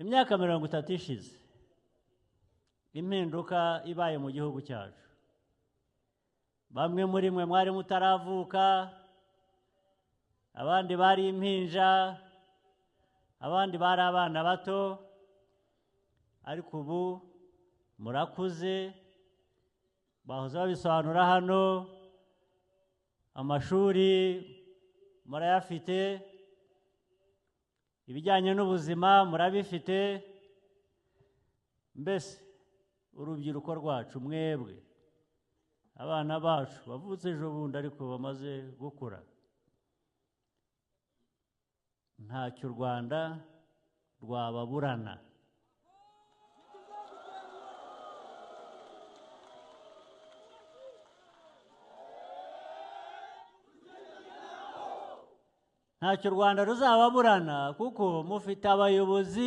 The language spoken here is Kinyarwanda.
Imyaka 30 ishize impinduka ibaye mu gihugu cyacu, bamwe muri mwe mwari mutaravuka, abandi bari impinja, abandi bari abana bato, ariko ubu murakuze. Bahoze babisobanura hano, amashuri murayafite, ibijyanye n'ubuzima murabifite. Mbese urubyiruko rwacu, mwebwe abana bacu bavutse ejo bundi ariko bamaze gukura, ntacyo u Rwanda rwababurana. Ntacyo u Rwanda ruzababurana kuko mufite abayobozi.